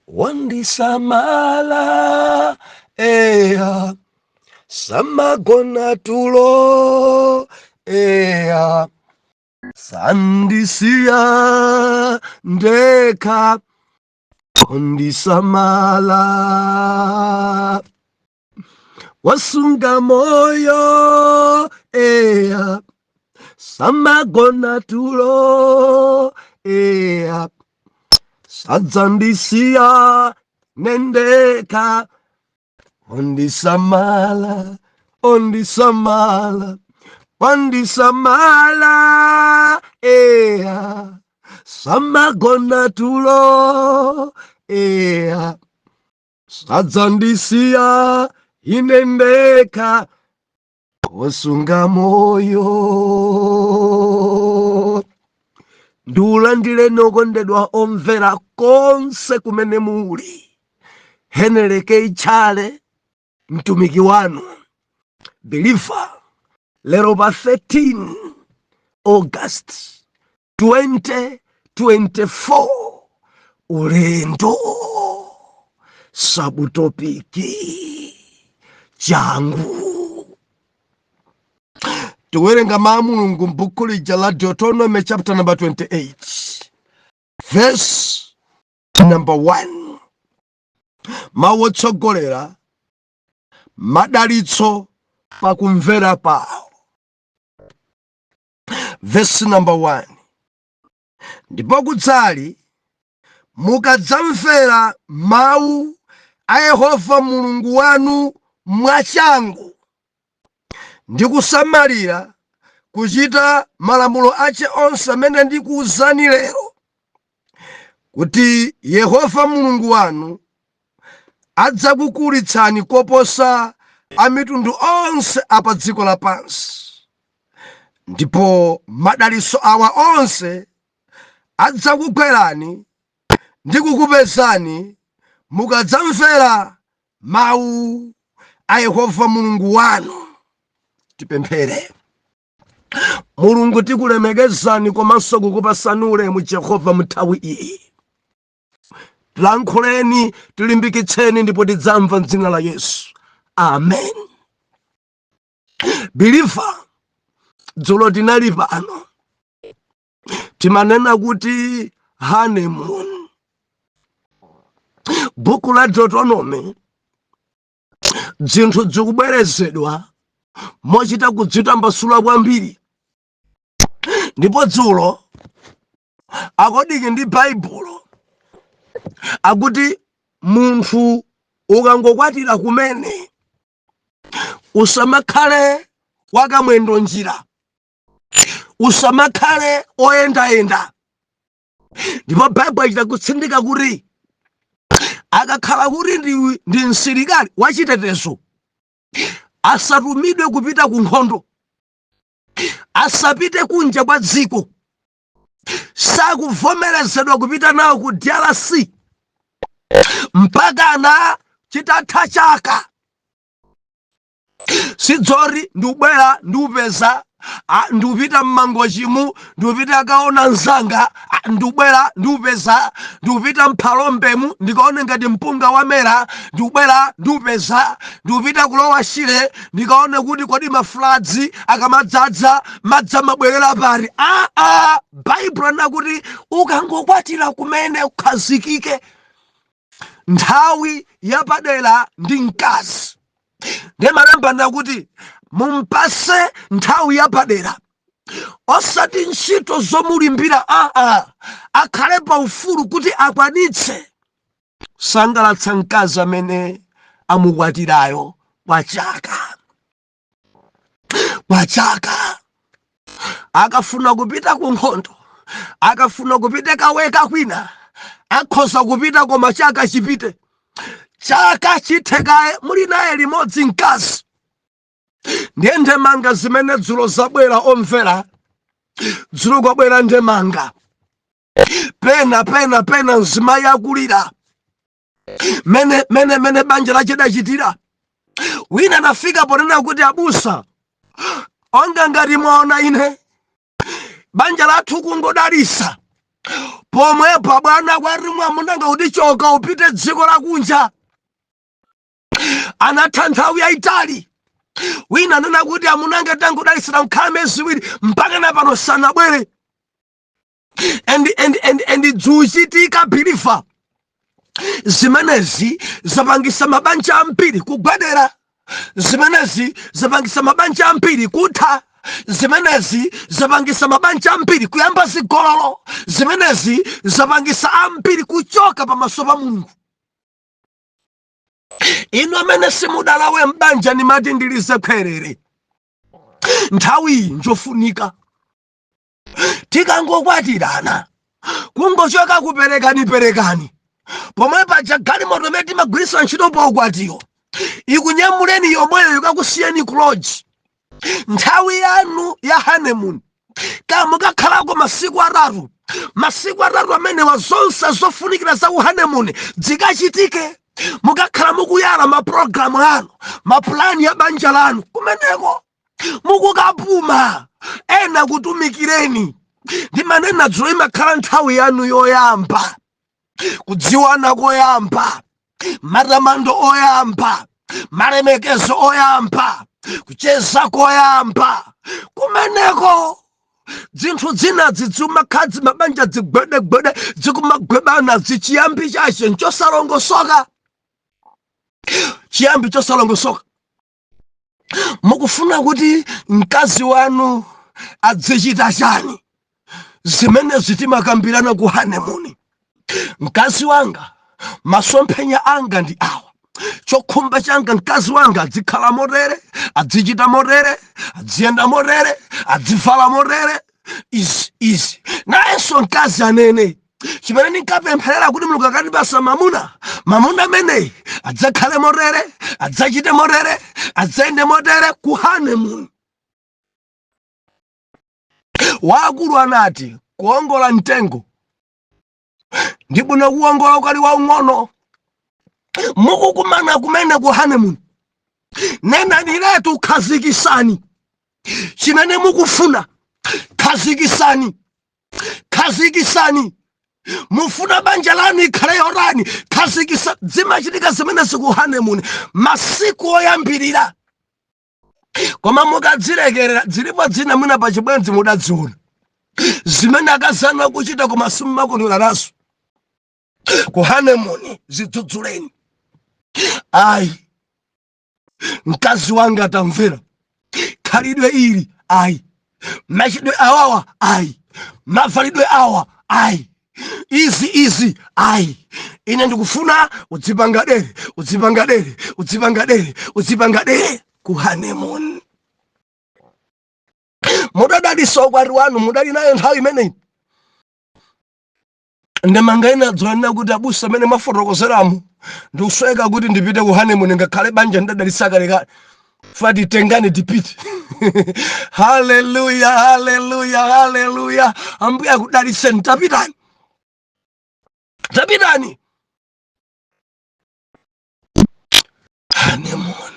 Wandisamala, eya, samagona tulo, eya, sandisiya ndekha, ondisamala, wasunga moyo, eya, samagona tulo, eya, sadzandisiya nendekha, ondisamala, ondisamala, wandisamala, eya, samagona tulo, eya, sadzandisiya ine ndekha, osunga moyo. Ndiulandireni okondedwa omvera konse kumene muli. Henry K Tchale, mtumiki wanu believer, lero pa 13 August 2024, ulendo subtopic changu. Tiwerenga mawu a Mulungu m'buku lija la Deuteronomy chapter number 28 verse number 1. Mawu otsogolera: madalitso pakumvera pawo. Verse number 1: Ndipo kudzali, mukadzamvera mawu a Yehova Mulungu wanu mwachangu ndi kusamalira kuchita malamulo ache onse amene ndikuwuzani lero, kuti Yehova Mulungu wanu adzakukulitsani koposa a mitundu onse apa dziko lapansi, ndipo madalitso awa onse adzakugwerani ndi kukupezani mukadzamvera mawu a Yehova Mulungu wanu. Tipemphere. Mulungu, tikulemekezani komanso kukupasani ulemu Jehova mnthawi iyi. Tilankhuleni, tilimbikitseni, ndipo tidzamva mdzina la Yesu, amen. Believer, dzulo tinali pano, timanena kuti honeymoon. Buku la Deuteronomy, zinthu zikubwerezedwa mochita kudzitambasula kwambiri. Ndipo dzulo, according ndi Baibulo, akuti munthu ukangokwatira kumene usamakhale wakamwendo njira, usamakhale oyendayenda. Ndipo Baibulo achita kutsindika kuti akakhala kuti ndi msilikali wachitetezo, asatumidwe kupita ku nkhondo, asapite kunja kwa dziko, sakuvomerezedwa kupita nawo ku DRC mpaka na chitatha chaka. Sidzori ndiubwera, ndiupeza, ndiupita mmangochimu, ndiupita akaona mzanga, ndiubwera, ndiupeza, ndiupita mphalombemu, ndikaone ngati mpunga wamera, ndiubwera, ndiupeza, ndiupita kulowa Shire, ndikaone kuti kodi mafloods akamadzaza madzi amabwerera pari. Aa, Baibulo nakuti ukangokwatira kumene ukhazikike nthawi yapadera ndi mkazi. Ndiye malemba ndakuti mumpase nthawi yapadera, osati ntchito zomulimbira, aa, akhale pa ufulu kuti akwanitse sangalatsa mkazi amene amukwatirayo kwa chaka. Kwa chaka akafuna kupita ku nkhondo, akafuna kupita kaweka kwina, akhoza kupita, koma chaka chipite, chaka chithekaye muli naye limodzi mkazi. Ndiye ndemanga zimene dzulo zabwera, omvera, dzulo kwabwera ndemanga pena pena pena, mzimayi akulira mene mene mene banja lachidachitira. Wina anafika ponena kuti, "Abusa onga ngati mwaona ine banja lathu kungodalisa." Pomwepo bwana kwati mwamunanga kuti choka upite dziko lakunja. Anatha nthawi yayitali. Wina anena kuti amunanga tangodalisira mkhala miyezi 2, mpaka na pano sanabwere. And dzuchitika, believer, zimenezi zapangisa mabanja ambiri kugwedera, zimenezi zapangisa mabanja ambiri kutha, zimenezi zapangisa mabanja ambiri kuyamba zigololo, zimenezi zapangisa ambiri kuchoka pamaso pa Mulungu. Inu amene simudalawe mbanja, nimati ndilize khwerere, nthawi iyi njofunika. Tikangokwatirana, kungochoka kuperekani perekani, pomwe paja galimoto imene timagwiritsa ntchito pa ukwatiyo ikunyamuleni yomweyo ikakusiyeni ku lodge. Nthawi yanu ya honeymoon kamukakhalako masiku 3, masiku 3 amenewa zonse zofunikira za ku honeymoon zikachitike. Mukakhala mukuyala mapulogalamu anu, mapulani ya banja lanu kumeneko mukukapuma, ena kutumikireni. Ndimanena dzulo, imakhala nthawi yanu yoyamba kudziwana koyamba, matamando oyamba, malemekezo oyamba, kucheza koyamba kumeneko. Zinthu zina zimakhala mabanja zigwedegwede, zikumagwebana, zichiyambi chache nchosalongosoka, chiyambi chosalongosoka. Mukufuna kuti mkazi wanu adzichita chani? Zimene zitimakambirana ku honeymoon. Mkazi wanga, masomphenya anga ndi awa, chokhumba changa, mkazi wanga adzikhala motere, adzichita motere, adziyenda motere, adzivala motere, izi izi. Nayenso mkazi anene chimene ndinkapempherera kuti Mulungu akandipasa mamuna, mamuna ameneyi adzakhale motere, adzachite motere, adzayende motere. Ku honeymoon, wakulu anati kuongola mtengo ndi bwino kuwongola ukali waung'ono. Mukukumana kumene ku honeymoon, nenani letu, khazikisani chimene mukufuna, khazikisani, khazikisani. Mufuna banja lanu ikhale yotani? Khazikisa. Zimachitika zimene ziku honeymoon masiku oyambirira. Koma mukadzilekerera, zilipo dzina mwina pachibwenzi mudadziona zimene akazana kuchita koma simmakondwera nazo. Ku honeymoon zidzudzuleni. Ayi, mkazi wanga, atamvera khalidwe ili ayi, machidwe awawa ayi, mavalidwe awa ayi, izi izi ayi, ine ndikufuna udzipanga dere, udzipanga dere, udzipanga dere, udzipanga dere. Ku honeymoon mudadalisa ukwati wanu, mudali nayo nthawi imeneyi. Ndemanga ina dzonena kuti abusa amene mwafotokozeramu, ndikusweka kuti ndipite ku honeymoon ngakhale banja ndidadalisa kalekale. Fati tengani tipite. Haleluya, haleluya, haleluya! Ambuye akudaliseni. Tapitani, tapitani. Honeymoon,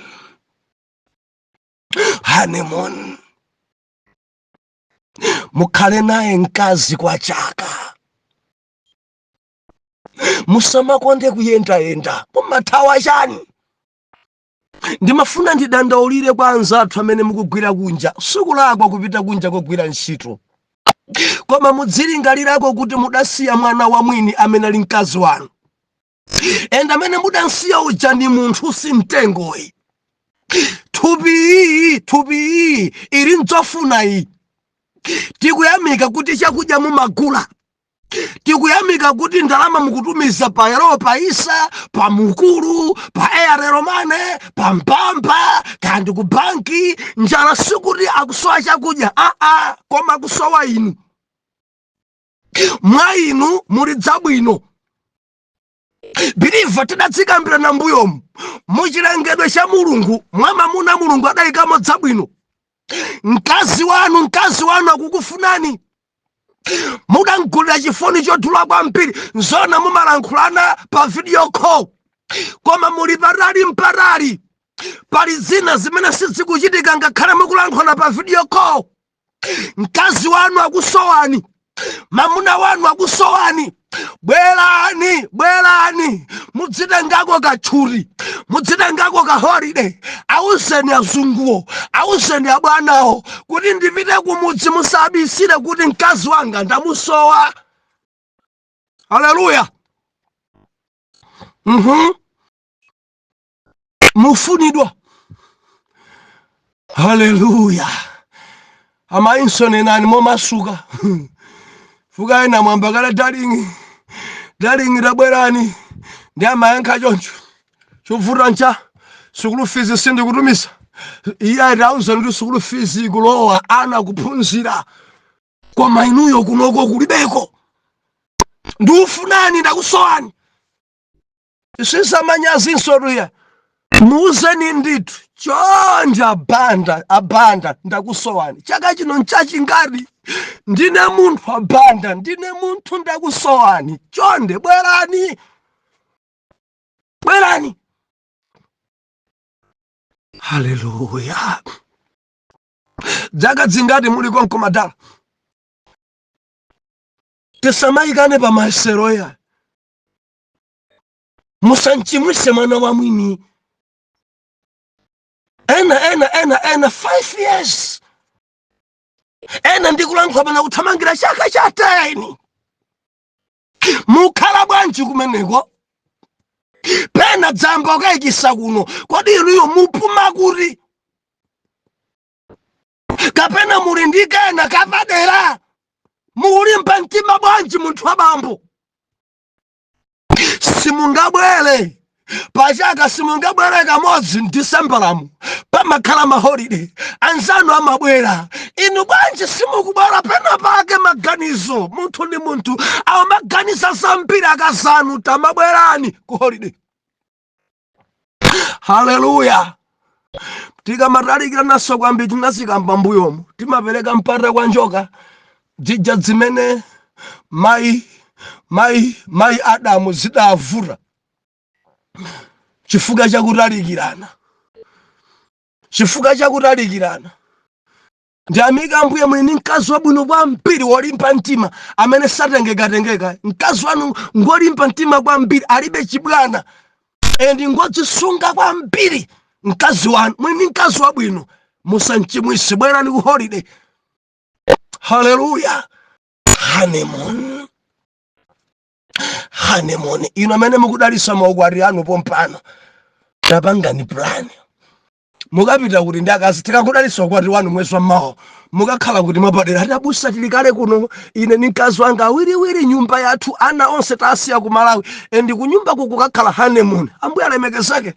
honeymoon, mukhale naye mkazi kwa chaka. Musamakonde kuyendayenda. Mumathawa chani? Ndimafuna ndidandaulire kwa anzathu amene mukugwira kunja. Sikulakwa kupita kunja kugwira ntchito, koma mudzilingalirako kuti mudasiya mwana wa mwini amene ali mkazi wanu, and amene mudansiya uja ndi munthu, si mtengoyi. Thupi iyi, thupi iyi ili nzofuna iyi. Tikuyamika kuti chakudya mumagula, tikuyamika kuti ndalama mukutumiza pa Elo, pa Isa, pa Mukuru, pa Airtel Money, pa Mpamba kandi ku banki. Njala sikuti akusowa chakudya, aa, koma akusowa inu. Mwa inu muli dzabwino. Believer, tidadzikambirana mbuyomu, muchilengedwe cha Mulungu, mwa mamuna Mulungu adayikamo dzabwino. Mkazi wanu, mkazi wanu akukufunani. Mudamgulira chifoni chodula kwambiri. Nzona mumalankhulana pa video call, koma muli patali mpatali. Pali zina zimene sizikuchitika ngakhale mukulankhulana pa video call. Mkazi wanu akusowani. Mamuna wanu akusowani. Bwerani, bwerani, mudzitengako katchuri, mudzitengako ka holiday. Awuzeni azunguwo, awuzeni abwanawo kuti ndipite kumudzi, musabisire kuti mkazi wanga ndamusowa. Haleluya. Mufunidwa. Haleluya. Amayinso, nenani momasuka. Fuka ena mwamba kale, "Darling, darling, tabwerani." Ndi amayankha choncho, "Chovuta ncha school fees, sindikutumisa." Iye atauza kuti school fees ikulowa, ana kuphunzira, koma inuyo kunoko kulibeko. Ndiufunani, ndakusowani. Sisamanyazinso tuya. Muuzeni ndithu chonje, "Abanda, abanda, ndakusowani. Chaka chino nchachingati? Ndine munthu, abanda, ndine munthu, ndakusowani. Chonde bwerani, bwerani." Haleluya. Dzaka dzingati muli konko, madala? Tisamayikane pa mayesero ya. Musanchimwise mwana wa mwini. Ena, ena, ena, ena 5 years, ena ndikulankhula pano kuthamangira chaka cha 10. Mukhala bwanji kumeneko? Pena dzamba ukayikisa kuno. Kodi inuyo mupuma kuti, kapena muli ndi kena kapadera? Mukulimba mtima bwanji, munthu wa bambo? Simungabwere pachaka, simungabwere kamodzi mDisembalamu, pamakhala ma holiday, anzanu amabwera, inu bwanji simukubwera? Pena pake maganizo, munthu ndi munthu, amaganiza zambiri. Akazanu, tamabwerani ku holiday. Haleluya. Tikamatalikira naso kwambiri, tinazikamba mbuyomu, timapereka mpata kwa njoka dzija zimene mayi Adamu zidavuta chifukwa chakutalikirana, chifukwa chakutalikirana. Ndiyamika Ambuye, muli ndi mkazi wabwino kwambiri, wolimba mtima, amene satengekatengeka. Mkazi wanu ngolimba mtima kwambiri, alibe chibwana and ngodzisunga kwambiri mkazi wanu. Muli ndi mkazi wabwino, musanchimwise. Bwerani ku holiday. Haleluya. Honeymoon, honeymoon. Ino amene mukudalisa maukwati anu pompano, tapangani plan. Mukapita kuti ndi akazi? Tikakudalisa ukwati wanu mwezi wa mawa, mukakhala kuti mwapadera? "Atabusa, tili kale kuno, ine ndi mkazi wanga awiriwiri, nyumba yathu, ana onse tasiya ku Malawi, and kunyumba kukakhala honeymoon." Ambuye alemekezeke.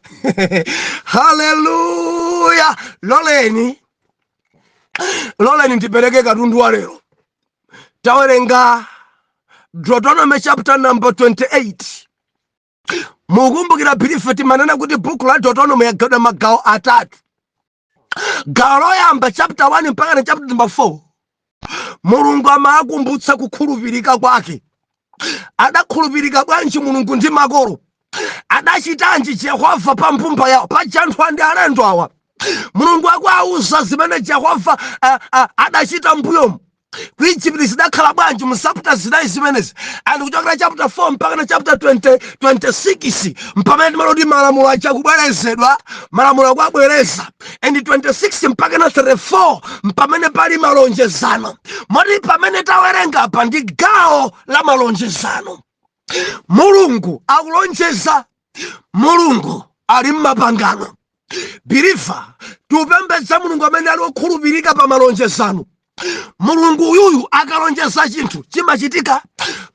Haleluya. Loleni, loleni ndipereke katundu wa lero. Tawerenga Deuteronomy chapter number 28. Mukumbukira brief, timanena kuti buku la Deuteronomy yagawidwa magawo atatu. Gawo loyamba, chapter 1 mpaka na chapter number 4, Mulungu amakumbutsa kukhulupirika kwake. Adakhulupirika bwanji Mulungu ndi makolo? Adachitanji Jehova pa mbumba yawo? Paja anthu andi alendo awa, Mulungu akuauza zimene Jehova adachita mbuyomu ku Egypt, zidakhala bwanji mu chapter zinayi zimenezi. And kuchokera chapter 4 mpaka na chapter 20, 26, mpamene timaloti malamulo aja kubwerezedwa, malamulo akuabwereza. And 26 mpaka na 34 mpamene pali malonjezano. Moti pamene tawerenga apa ndi gawo la malonjezano. Mulungu akulonjeza, Mulungu ali mmapangano. Believer, tiupembedza Mulungu amene ali wokhulupirika pa malonjezano. Mulungu uyuyu akalonjeza chinthu, chimachitika.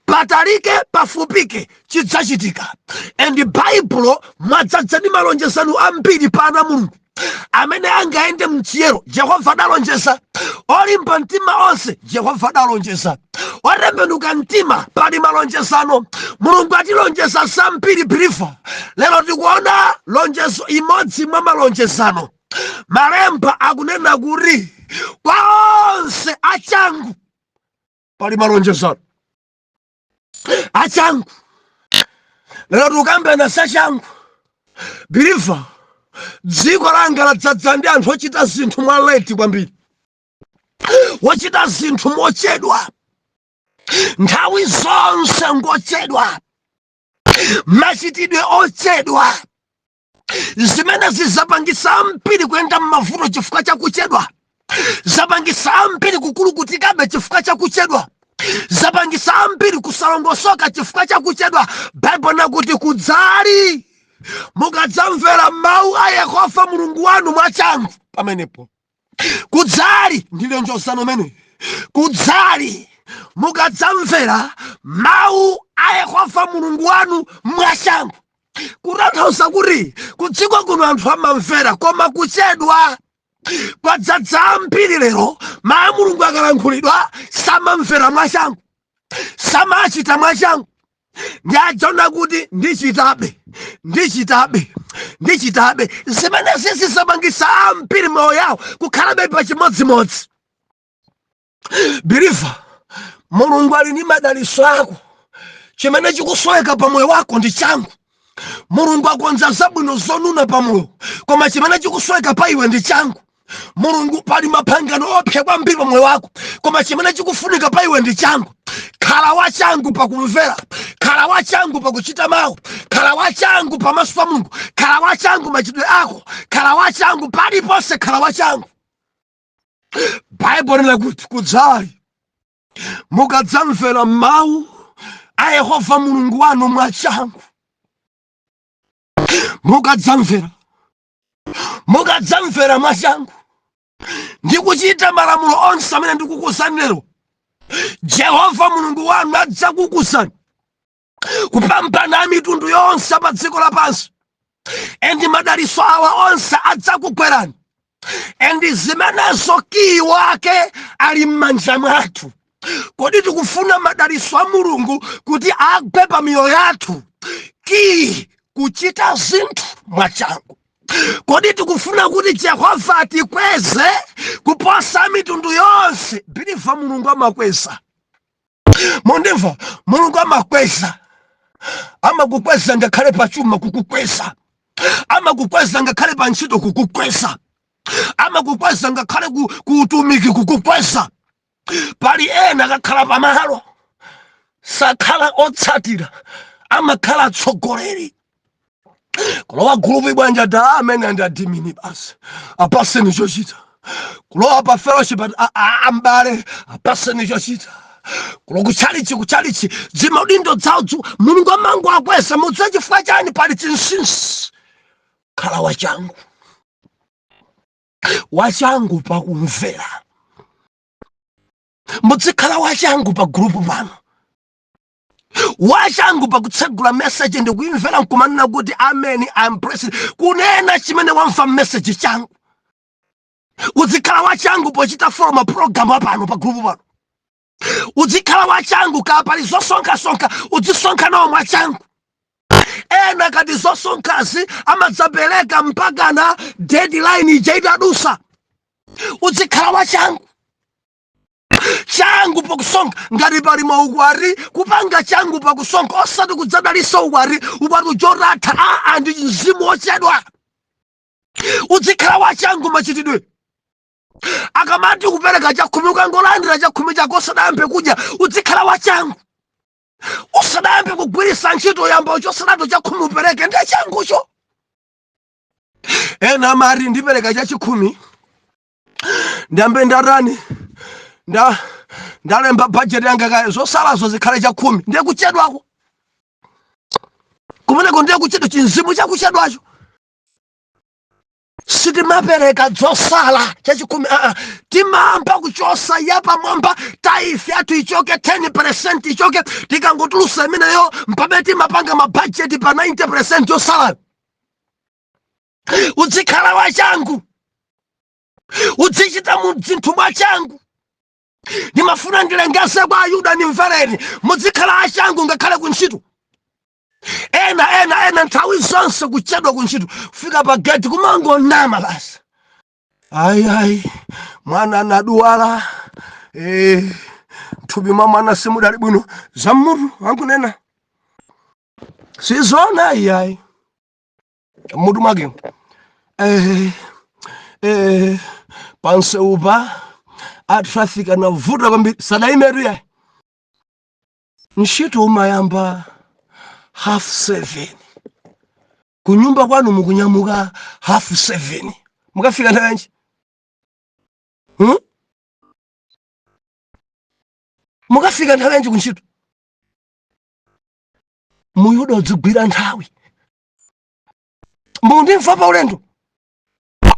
Patalike, pafupike, chidzachitika. And Baibulo mwadzadza ndi malonjezano ambiri pa ana Mulungu amene angayende mchiyero. Jehova adalonjeza. Olimba mtima onse, Jehova adalonjeza. Otembenuka mtima, pali malonjezano. Mulungu atilonjeza zambiri, believer. Lero tikuona lonjezo imodzi mwa malonjezano. Malemba akunena kuti kwa onse achangu pali malonjezano. Achangu, lero tikukambena zachangu. Believer, dziko langa ladzadza ndi anthu ochita zinthu mwa late kwambiri, wochita zinthu mochedwa. Nthawi zonse ngochedwa, machitidwe ochedwa. Zimene zizapangisa ambiri kuyenda m'mavuto chifukwa chakuchedwa, zapangisa ambiri kukulukutikabe chifukwa chakuchedwa, zapangisa ambiri kusalongosoka chifukwa chakuchedwa. Baibulo nakuti, "Kudzali mukadzamvera mawu a Yehova Mulungu wanu mwachangu." Pamenepo kudzali ndi lonjezano mene, kudzali mukadzamvera mawu a Yehova Mulungu wanu mwachangu. Kutanthauza kuti kudziko kuno anthu amamvera, koma kuchedwa kwadzadza ambiri. Lero mawu a Mulungu akalankhulidwa samamvera mwachangu, samachita mwachangu. Ndiadzaona kuti ndichitabe, ndichitabe, ndichitabe. Zimene zizizapangisa ambiri moyo yawo kukhalabe pachimodzimodzi. Believer, Mulungu ali ndi madalitso ako. Chimene chikusoweka pa moyo wako ndi changu. Mulungu akonza zabwino zonuna pa moyo, koma chimene chikusoweka pa iwe ndi changu. Mulungu pali mapangano opsa kwambiri pa moyo wako, koma chimene chikufunika pa iwe ndi changu. Khala wachangu pakumvera, khala wachangu pakuchita mawu, khala wachangu pamaso pa Mulungu, khala wachangu machitidwe ako, khala wachangu paliponse, khala wachangu. Baibulo linakuti, "Kudzali mukadzamvera mawu a Yehova Mulungu wanu mwachangu." Mukadzamvera, mukadzamvera mwachangu ndi kuchita malamulo onse amene ndikukuuzani lero, Jehova Mulungu wanu adzakukuzani kupambana mitundu yonse pa dziko lapansi, and madalitso awa onse adzakugwerani. And zimenezo kiyi wake ali m'manja mwathu. Kodi tikufuna madalitso a Mulungu kuti agwe pa miyoyo yathu? Kiyi kuchita zinthu mwachangu. Kodi tikufuna kuti Jehova atikweze kuposa mitundu yonse? Believer, Mulungu amakweza. Mundimva? Mulungu amakweza, amakukweza ngakhale pachuma kukukweza, amakukweza ngakhale pa ntchito kukukweza, amakukweza ngakhale ku utumiki kukukweza. Pali ena akakhala pamalo sakhala otsatira, amakhala atsogoleri. Kulowa gulupu bwanja da amene ndi admin basi, apaseni chochita. Kulowa pa fellowship, ambale, apaseni chochita. Kulo kuchalichi, kuchalichi dzimaudindo dzawo Mulungu amango akweza. Mudziwe chifukwa chani? Pali chinsinsi. Khala wachangu, wachangu pakumvera. Muzikhala wachangu pa gulupu pano, wachangu pakutsegula message ndikuimvera nkumanena kuti, "Amen, I'm blessed," kunena chimene wamva message changu. Uzikhala wachangu pochita follow mapulogalamu apano pa gulupu pano. Uzikhala wachangu kaya pali zosonkhasonkha, uzisonkha nawo mwachangu. Ena kati zosonkhazi amadzapereka mpakana deadline ija itadusa. Uzikhala wachangu, changu pakusonkha. Ngati pali maukwati, kupanga changu pakusonkha, osati kudzadalisa ukwati, ukwati ujotatha. Aa, ndi mzimu wochedwa. Uzikhala wachangu machitidwe. Akamati kupereka chakhumi, ukangolandira chakhumi chako usadayambe kudya, uzikhala wachangu. Usadayambe kugwiritsa ntchito yamba uchosadatu chakhumi upereke, ndi changucho. Ena amati, "Ndipereka chachikhumi ndiyambe ndatani, ndalemba bajeti yanga kaya, zosalazo zikhale chakhumi." Ndiye kuchedwako kumeneko, ndiye kuchedwa, chinzimu chakuchedwacho. Sitimapereka zosala chachikhumi, aa, timamba kuchosa yapamwamba, tithe yathu ichoke, 10% ichoke. Tikangotulusa imeneyo, mpamene timapanga mabajeti pa 90% yosalayo. Uzikhala wachangu, uzichita mu zinthu mwachangu. Ndimafuna ndilengeze kwa Ayuda, ndimvereni, muzikhala achangu ngakhale ku ntchito. Ena ena ena nthawi zonse kuchedwa ku ntchito, kufika pa gate kumangonama basi, "Ayi, ayi, mwana anaduwala, mthupi mwa mwana simudali bwino." Zammutu ankunena sizona, ayi, ayi, mmutu mwake. Panseupa a traffic anavuta kwambiri, sadaimetu yayi. Ntchito umayamba 7:30, kunyumba kwanu mukunyamuka 7:30, mukafika nthawi yanji? Mukafika nthawi yanji kuntchito? Muyuda udzigwira nthawi. Mundimva pa ulendo,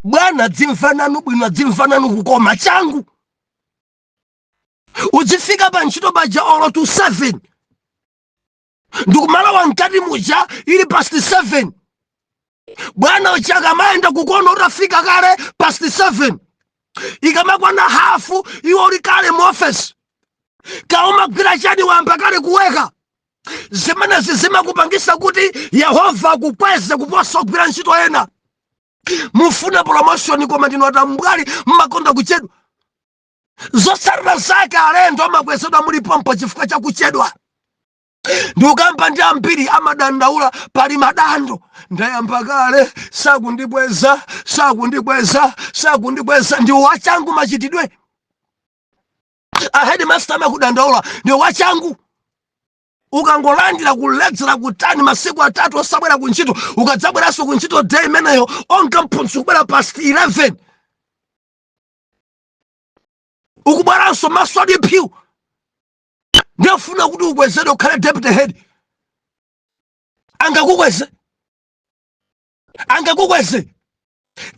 bwana dzimva nanu bwino, adzimva nanu kukoma. Changu, udzifika pa ntchito paja olo to 7, ndikumalowa mkati muja ili past 7. Bwana uja akamayenda kukuona utafika kale past 7, ikamakwana hafu iwe uli kale mu office. Kaumagwira chani? Wamba kale kuweka. Zimenezi zimakupangisa kuti Yehova akukweze kuposa kugwira ntchito ena. Mufuna promotion, koma ndinu atambwali, mmakonda kuchedwa. Zotsatira zake alendo amakwezedwa muli pompo chifukwa cha kuchedwa. Ndikukamba ndi ambiri amadandaula, pali madando, ndayamba kale, sakundikweza, sakundikweza, sakundikweza. Ndi wachangu machitidwe. A headmaster amakudandaula, ndi wachangu. Ukangolandira kuledzera kutani, masiku 3 osabwera kuntchito, ukadzabweranso kuntchito day imeneyo onka mphunzitsi kubwera past 11, ukubweranso maso ali phiu, ndiyofuna kuti ukwezedwe ukhale deputy head. Angakukweze? Angakukweze?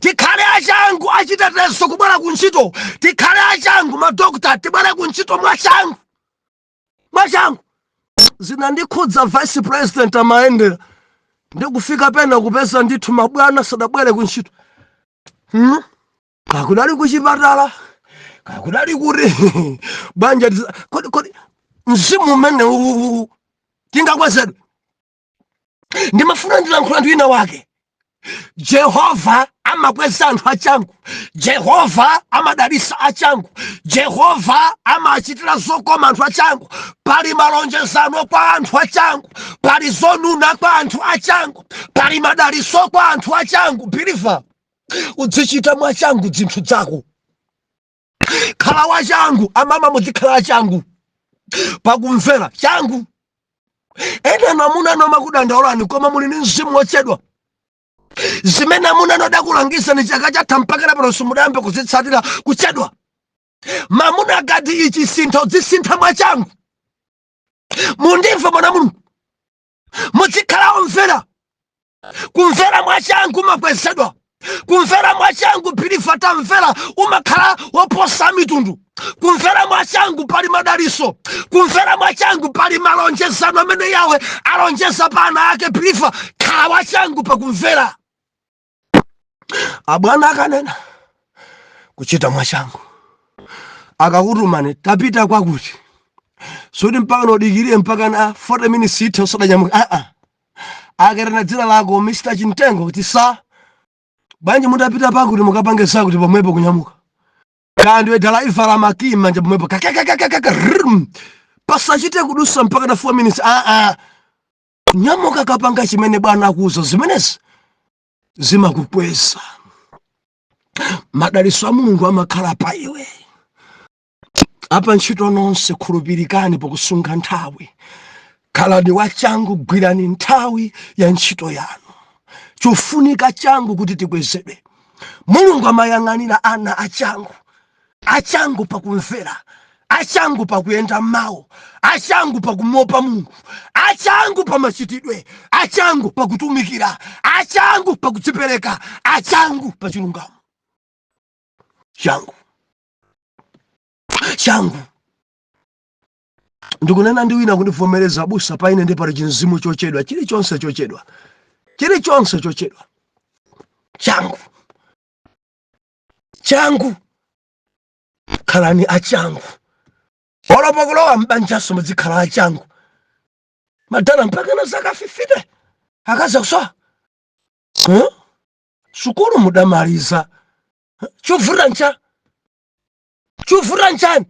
Tikhale achangu, achitetezo kubwera kuntchito, tikhale achangu, madokta tibwere kuntchito mwachangu, mwachangu. Zinandikhudza, vice president amayendera, ndikufika pena kupeza ndithu mabwana sadabwere kuntchito. Kakudali kuchipatala, kakudali kuti banja. Kodi mzimu umene uwu tingakwezedwe? Ndimafuna ndilankhula ndi wina wake. Jehova amakweza anthu achangu, Jehova amadalisa achangu, Jehova amachitira zokoma anthu achangu. Pali malonjezano kwa anthu achangu, pali zonuna kwa anthu achangu, pali madaliso kwa anthu achangu. Believer, udzichita mwachangu zinthu zako, khala wachangu. Amama, muzikhala achangu pakumvera, changu. Ena namuna nomakudandaulani, koma muli ndi mzimu wochedwa. Zimene amuna adakulangizani chaka chatha, mpaka pano simudayambe kuzitsatira, kuchedwa. Mamuna akati ichi sintha, udzisintha mwachangu. Mundimve, mwana Mulungu, muzikhala omvera. Kumvera mwachangu umakwezedwa. Kumvera mwachangu, believer, tamvera, umakhala woposa mitundu. Kumvera mwachangu pali madaliso. Kumvera mwachangu pali malonjezano amene Yawe alonjeza pa ana ake. Believer, khala wachangu pakumvera. Abwana akanena, kuchita mwachangu. Akakutumani, tapita kwakuti, suti mpaka nodikirire mpaka na 40 minutes ithe usadanyamuka. Aa, akerena dzina lako, Mr Chintengo, kuti sa bwanji mutapita pakuti mukapange zakuti, pomwepo kunyamuka. Kandiwe dalaiva la makiyi manja, pomwepo kakakakakaka rrm, pasachite kudusa mpaka na 4 minutes. Aa, nyamuka, kapanga chimene bwana akuuza. Zimenezi zimakukweza, madaliso a Mulungu amakhala pa iwe. Apa ntchito nonse, khulupirikani pakusunga nthawi, khalani wachangu, gwirani nthawi ya ntchito yanu. Chofunika changu kuti tikwezedwe. Mulungu amayang'anira ana achangu, achangu pakumvera, achangu pakuyenda mawu, achangu pakumopa Mulungu, achangu pamachitidwe, achangu pakutumikira, achangu pakudzipereka, achangu pa chilungamo. Changu, changu. Ndikunena ndi wina kundivomereza, abusa, paine ndi pali chinzimu chochedwa, chilichonse chochedwa, chilichonse chochedwa. Changu, changu, khalani achangu. Olopa kulowa mbanjaso muzikhala achangu. Madala mpaka na zaka 50 akaza kusowa, huh? Sukulu mudamaliza, chovuta ncha? Chovuta nchani?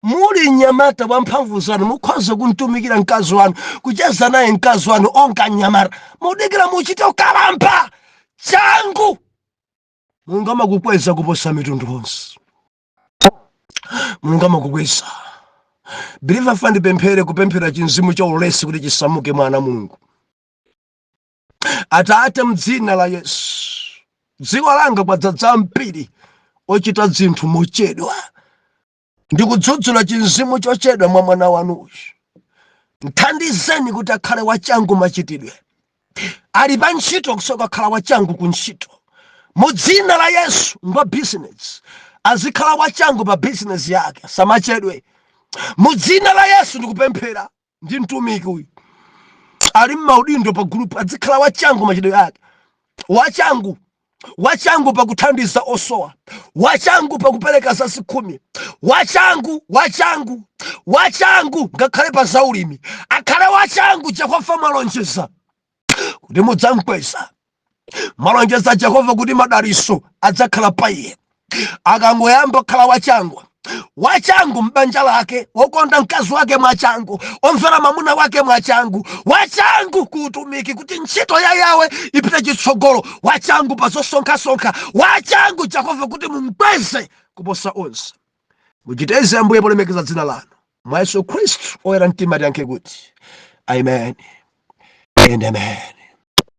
Muli mnyamata wa mphamvu zanu, mukhoza kumtumikira mkazi wanu, kucheza naye mkazi wanu onka mnyamata. Mudikira muchite ukalamba? Changu, Mulungu amakukweza kuposa mitundu onse. Mulungu amakukweza. Believer, fa ndipemphere kupemphera chinzimu cha ulesi kuti chisamuke mwana Mulungu. Atate, mdzina la Yesu, dziko langa kwadzadza ambiri ochita zinthu mochedwa. Ndikudzudzula chinzimu chochedwa mwa mwana wanuyu. Mthandizeni kuti akhale wachangu machitidwe. Ali pa ntchito, kusoka khala wachangu ku ntchito. Mu dzina la Yesu, ngwa business, azikhala wachangu pa business yake, samachedwe. Mu dzina la Yesu ndikupemphera ndi mtumiki uyu ali mmaudindo pa gulupu, azikhala wachangu machitidwe ake, wachangu, wachangu pakuthandiza osowa, wachangu pakupereka zazikhumi, wachangu, wachangu, wachangu ngakhale pa zaulimi akhale wachangu. Jehova, mwalonjeza kuti mudzamkweza. Mwalonjeza Jehova kuti madaliso adzakhala pa iye akangoyamba kukhala wachangu, wachangu m'banja lake, wokonda mkazi wake mwachangu, omvera mwamuna wake mwachangu, wachangu ku utumiki kuti ntchito ya Yawe ipite chitsogolo, wachangu pa zosonkhasonkha, wachangu Jehova kuti mumkweze kuposa onse. Muchiteze Ambuye polemekeza dzina lanu. Mwa Yesu Khristu oyera mtima tiyankhe kuti amen and amen.